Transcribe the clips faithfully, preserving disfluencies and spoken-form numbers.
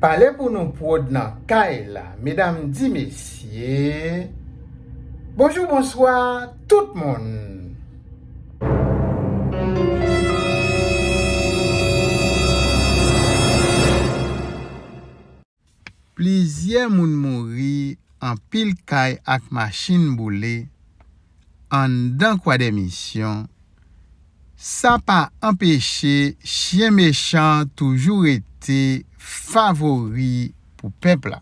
Pale pou nou pwòd nan kay la, medam di mesye. Bonjou, bonswa, tout moun. Plizyè moun mouri, anpil kay ak machin boule anndan Kwadèmisyon. Sa pa anpeche Chyen Mechan toujou rete favori pou pèp la.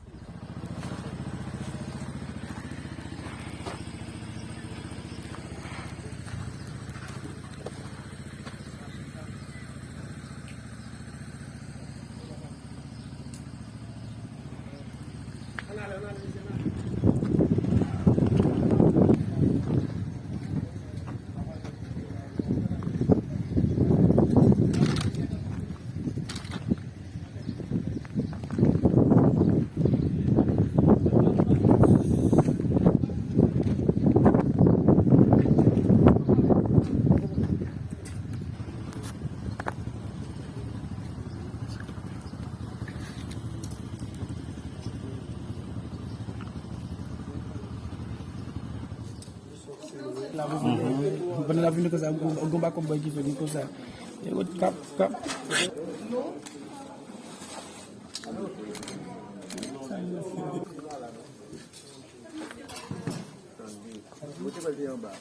Pandan l ap vini konsa, gon, gon bakòp bòy ki fè vin konsa. E wot kap, kap. Kote pral te anba?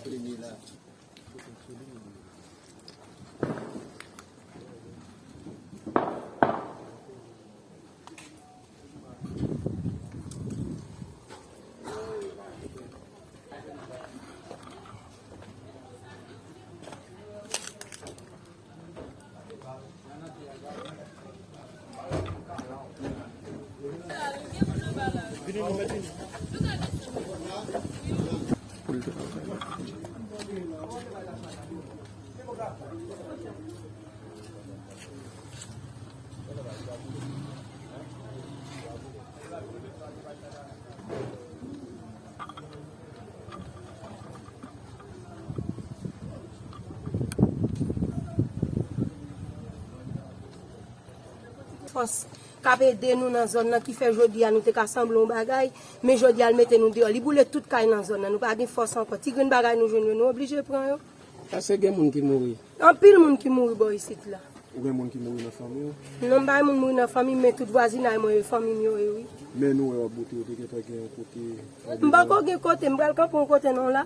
Premye la. Fòs k ap ede nou nan zòn nan ki fè jodi a nou te ka sanble yon bagay, men jodi a l mete nou deyò. Li boule tout kay nan zòn nan, nou pa gen fòs ankò. Ti grenn bagay nou jwenn yo, nou oblije pran yo. Èske gen moun ki mouri? Anpil moun ki mouri bò isit la. Ou gen moun ki mouri nan fanmi w? Non, m pa gen moun mouri nan fanmi m, men tout vwazinay mwen yo, fanmi m yo ye, wi. Men nou wè w ap boute, w te gentan gen yon kote? M poko gen kote, m pral kanpe yon kote non la.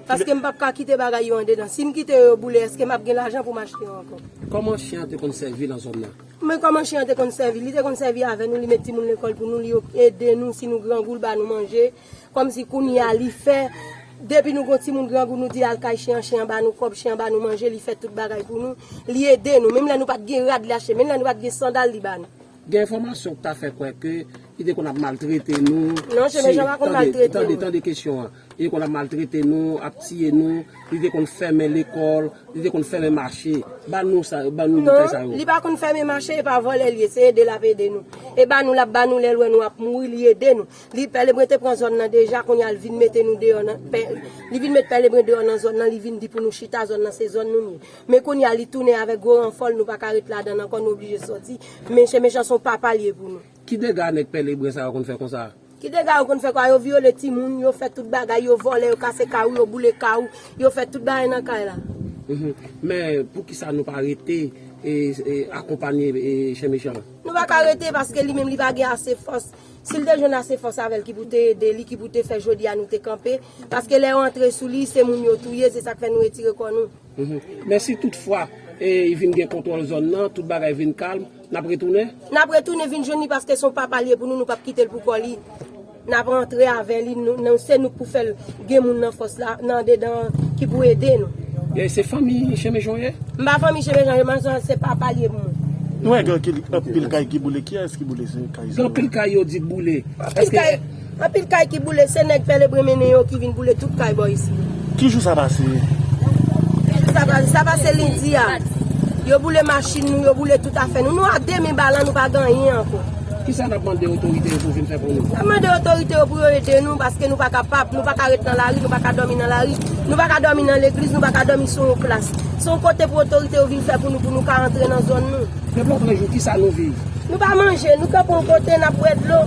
Paske m p ap ka kite bagay yo andedan. Si m kite yo, yo boule, èske m ap gen lajan pou m achte yo ankò? Kòman chen an te konn sèvi nan zòn nan? Men kòman chen an te konn sèvi? Li te konn sèvi avè nou, li met timoun lekòl pou nou, li ede nou, si nou grangou, l ba nou manje. Kòmsi kounye a li fè, depi nou gon timoun grangou, nou di l al kay chen an, chen an ba nou kòb, chen an ba nou manje, li fè tout bagay pou nou, li ede nou. Menm lè nou pa t gen rad li achte, menm lè nou pa t gen sandal li ba nou. Gen enfòmasyon ki ta fè kwè ke li te konn ap maltrete nou. Non, Chen Mechan pa konn maltrete nou. Tande, tande kesyon an. Li te konn ap maltrete nou, ap tiye nou, li te konn fèmen lekòl, li te konn fèmen mache. Ban nou sa, ban nou detay sa yo. Non, li pa konn fèmen mache, e pa vòlè l ye, se ede l ap ede nou. E ba nou l ap ba nou lè l wè nou ap mouri, li ede nou. Li, Pè Lebren te pran zòn nan deja, kounye a l vin mete nou deyò nan, Pè, li vin met Pè Lebren deyò nan zòn nan, li vin di pou nou chita, zòn nan se zòn nou ye. Men kounye a li tounen avèk gwo ranfò l, nou pa ka ret ladan l ankò, nou oblije sòti. Men Chen Mechan se yon papa l ye pou nou. Ki dega nèg Pè Lebren sa yo konn fè konsa? Ki dega yo konn fè kwa? Yo vyole timoun, yo fè tout bagay, yo vòlè, yo kase kay ou, yo boule kay ou, yo fè tout bagay nan kay la. Mhm. Men poukisa nou pa rete e, e akonpanye e Chen Mechan? Nou pa ka rete paske li menm li pa gen ase fòs. Si l te jwenn ase fòs avè l ki pou te ede li, ki pou te fè jodi a nou te kanpe. Paske lè yo antre sou li, se moun yo touye, se sa k fè nou retire kò nou. Mhm. Men si toutfwa, e, li vin gen kontwòl zòn nan, tout bagay vin kalm, n ap retounen? N ap retounen vin jwenn li paske se yon papa l ye pou nou, nou p ap kite l pou kò li. N ap rantre avè li, nou, nou, se nou k pou fè l gen moun nan fòs la, nan andedan ki pou ede nou. E se fanmi Chen Mechan w ye? M pa fanmi Chen Mechan, Chen Mechan se papa l ye pou mwen. Nou wè gen anpil, anpil kay ki boule, kiyès ki boule se kay sa yo? Gen anpil kay yo di boule. Anpil kay, anpil kay ki boule, se nèg Pè Lebren mennen yo ki vin boule tout kay bò isi. Ki jou sa pase? Ki jou sa pase? Sa pase lendi a. Yo boule machin nou, yo boule tout afè nou. Nou a de men balan, nou pa gen anyen ankò. Kisa n ap mande otorite yo pou vin fè pou nou? N ap mande otorite yo pou yo ede nou, paske nou pa kapab, nou pa ka ret nan lari, nou pa ka dòmi nan lari, nou pa ka dòmi nan legliz, nou pa ka dòmi sou yon plas. Se yon kote pou otorite yo vin fè pou nou, pou nou ka antre nan zòn nou. Depi lòt jou, kisa nou viv? Nou pa manje, nou kanpe yon kote, n ap bwè dlo.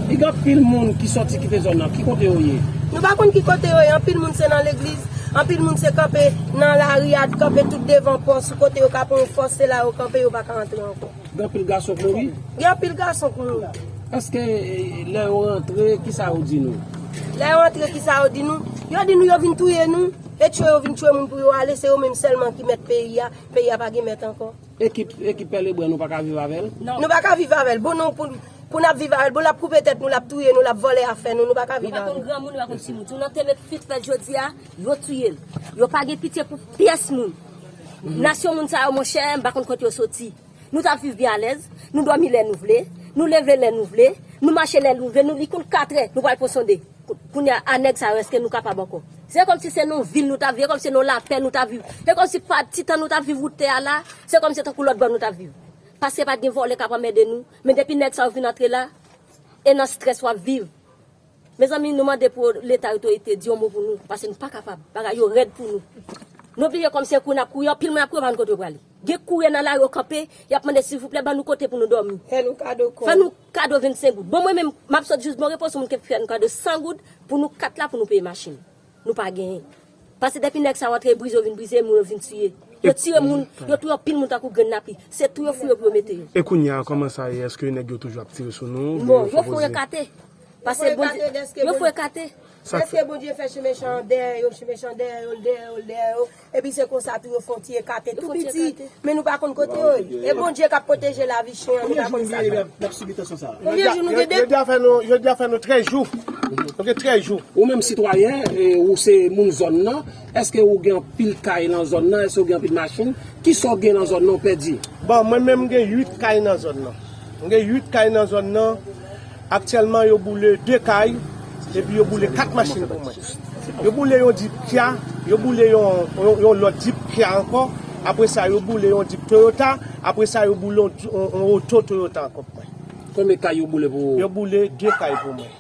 Li gen anpil moun ki sòti kite zòn nan. Ki kote yo ye? Nou pa konn ki kote yo ye, anpil moun se nan legliz, anpil moun se kanpe nan lari a, kanpe tout devan pòs, kote yo ka pran yon fòs, se la yo kanpe, yo pa ka antre ankò. Gen anpil gason k mouri? Gen anpil gason k mouri. Èske eh, lè yo rantre, kisa yo di nou? Lè yo antre, kisa yo di nou? Yo di nou yo vin touye nou, e tchwe yo vin tchwe moun pou yo ale, se yo menm sèlman ki mèt peyi a, peyi a pa gen mèt ankò. Ekip, ekip Pè Lebren, nou pa ka viv avè l? Nou pa ka viv avè l. Bon, nou, pou, pou n ap viv avè l, bon, l ap koupe tèt nou, l ap touye nou, l ap vòlè afè nou, nou pa ka viv avè l. Nou pa konn granmoun, nou pa konn timoun. Si w nan te met fit fèt jodi a, yo touye l. Yo pa gen pitye pou pyès moun. Nasyon moun sa yo, monchè, m pa konn kote yo soti. Nou t ap viv byen alèz, nou dòmi lè nou vle, nou leve lè nou vle, nou mache lè nou vle, nou li kout katrè, nou pral pran sonde. Kounye a, a nèg sa yo, èske nou kapab ankò? Se kòmsi se nan yon vil nou t ap viv, se kòmsi se nan lapè nou t ap viv. Se kòmsi pa ti tan nou t ap viv wout tè a la, se kòmsi se tankou lòt bò nou t ap viv. Paske pa t gen vòlè k ap anmède nou, men depi nèg sa yo vin antre la, e nan estrès w ap viv. Mezanmi, nou mande pou Leta, otorite, di yon mo pou nou, paske nou pa kapab. Bagay yo rèd pou nou. Nou bliye kòmsi se kouri n ap kouri, anpil moun ap kouri, pa konn kote yo prale. Gen kouri nan lari yo kanpe, y ap mande silvouplè ban nou kote pou nou dòmi. Fè nou kado kò. Fè nou kado vennsenk goud. Bon, mwen menm, m ap sot jis bon repo sou moun ki fè nou kado san goud pou nou kat la pou nou peye machin. Nou pa genyen. Paske depi nèg sa yo antre brize, yo vin brize, moun yo vin tiye. Yo tiye moun, yo touye anpil moun tankou grenn lapli. Se tou yo fouye pou yo mete yo. E kounye a, kòman sa ye? Èske nèg yo toujou ap tire sou nou? Bon, yo fouye kate. Paske Bondye, yo fouye kate. Dèske Bondye fè chimechan dèyè yo, chimechan dèyè yo, dèyè yo, dèyè yo. Epi se konsa tou yo fè yon ti ekate tou piti. Men nou pa konn kote yo ye. E Bondye k ap pwoteje lavi chen an, nou pa konn sa. Konbyen jou nou gen depi? Jodi a fè nou, jodi a fè nou trèz jou. Nou gen trèz jou. Ou menm sitwayen, e, ou se moun zòn nan, èske ou gen anpil kay nan zòn nan? Èske ou gen anpil machin? Kisa w gen nan zòn nan ou pèdi? Bon, mwen menm m gen uit kay nan zòn nan. M gen uit kay nan zòn nan. Aktyèlman, yo boule de kay, epi yo boule kat machin pou mwen. Yo boule yon Jeep Kia, yo boule yon, yon, yon lòt Jeep Kia ankò. Apre sa, yo boule yon Jeep Toyota. Apre sa, yo boule yon, yon, yon oto Toyota ankò pou mwen. Konbyen kay yo boule pou ou? Yo boule de kay pou mwen.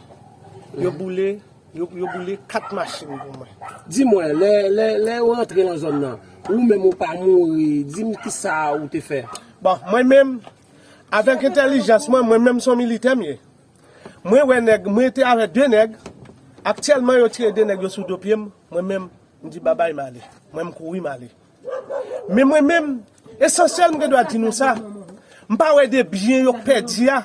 Yo boule Yo, yo boule kat machin pou mwen. Di mwen, lè, lè, lè yo rantre nan zòn nan, ou menm ou pa mouri, di m kisa ou te fè? Bon, mwen menm, avèk entèlijans mwen, mwen menm se yon militè m ye. Mwen wè nèg, mwen te avèk de nèg, aktyèlman yo tire de nèg yo sou do pye m, mwen menm, m di babay m ale. Mwen m kouri m ale. Men mwen menm, esansyèl m gen dwa di nou sa, m pa wè de byen yo k pèdi a,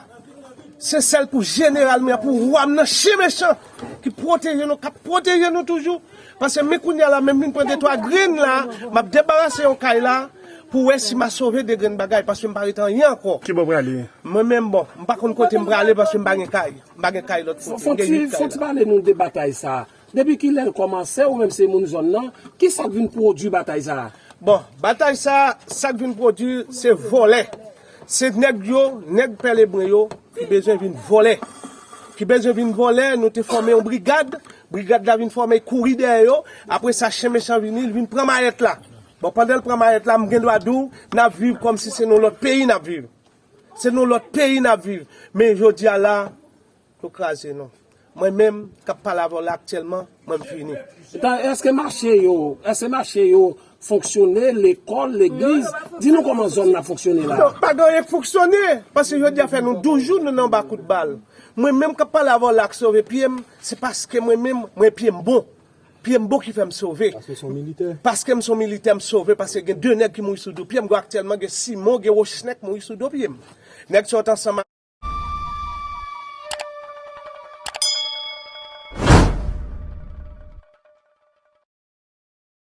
se sèl pou jeneral mwen an, pou wa m nan chen mechan ki pwoteje nou, k ap pwoteje nou toujou. Paske men kounye a la, menm vin pran de twa grenn la, m ap debarase yon kay la, pou wè si m a sove de grenn bagay, paske m pa rete anyen ankò. Kibò w prale? Mwen menm, bon, m pa konn kote m prale, paske m pa gen kay. M pa gen kay lòt kote, m gen uit kay la. Fò ti pale nou de batay sa a. Depi kilè l kòmanse, ou menm se moun zòn nan, kisa k vin pwodui batay sa a? Bon, batay sa, sa k vin pwodui, se vòlè. Se nèg yo, nèg Pè Lebren yo, ki bezwen vin vòlè. Ki bezwen vin vòlè, nou te fòme yon brigad. Brigad la vin fòme, kouri dèyè yo. Apre sa, chen mechan vini, l vin pran mayèt la. Bon, pandan l pran mayèt la, m gen dwa di w, n ap viv kòmsi se nan lòt peyi n ap viv. Se nan lòt peyi n ap viv. Men jodi a la, Yo kraze nou. Mwen menm, k ap pale avè w la aktyèlman, mwen m fini. Etan, èske mache yo, èske mache yo fonksyone, lekòl, legliz? Di nou kòman zòn nan ap fonksyone la. Non, pa gen anyen k fonksyone, paske jodi a fè nou douz jou nou nan anba kout bal. Mwen menm k ap pale avè w la k sove pye m, se paske mwen menm, mwen pye m bon. Pye m bon ki fè m sove. Paske w se yon militè. Paske m se yon militè, m sove, paske gen de nèg ki mouri sou do pye m. Aktyèlman, gen Simon, gen Rochnek mouri sou do pye m. Nèg sa yo t ansanm